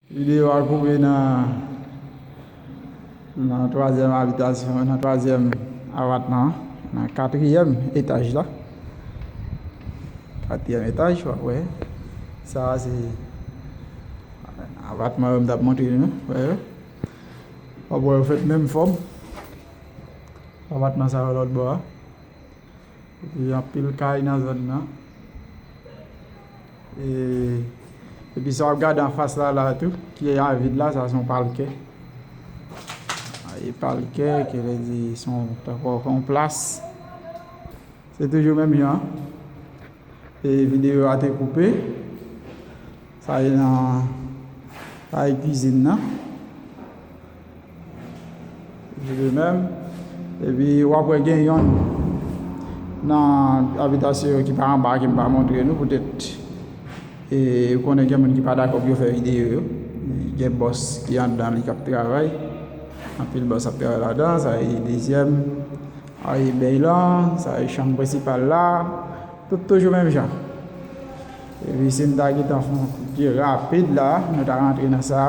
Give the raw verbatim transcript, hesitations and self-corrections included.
Videyo a koupe nan, nan twazyèm abitasyon, nan twazyèm apatman an, nan katriyèm etaj la. Katriyèm etaj, w ap wè. Sa a se apatman yo m t ap montre nou, wè yo. W ap wè yo fèt menm fòm. Apatman sa yo lòt bò a. Epi anpil kay nan zòn nan. E, epi sa w ap gade anfas la, la tou, ki a vid la, sa se yon palkè. E palkè, ki vle di se yon, tankou yon plas. Se toujou menm jan. E videyo a te koupe. Sa e nan, sa e kwizin nan. De menm. Epi w ap wè gen yonn nan abitasyon yo ki pa anba ke m pa montre nou poutèt, e, ou konnen gen moun ki pa dakò pou yo fè videyo yo. Gen bòs ki anndan li k ap travay. Anpil bòs ap travay ladan. Sa e dezyèm. Sa e bèy lan. Sa e chanm prensipal la. Tout toujou menm jan. Epi si m ta gentan fè yon kout je rapid la, nou ta rantre nan sa.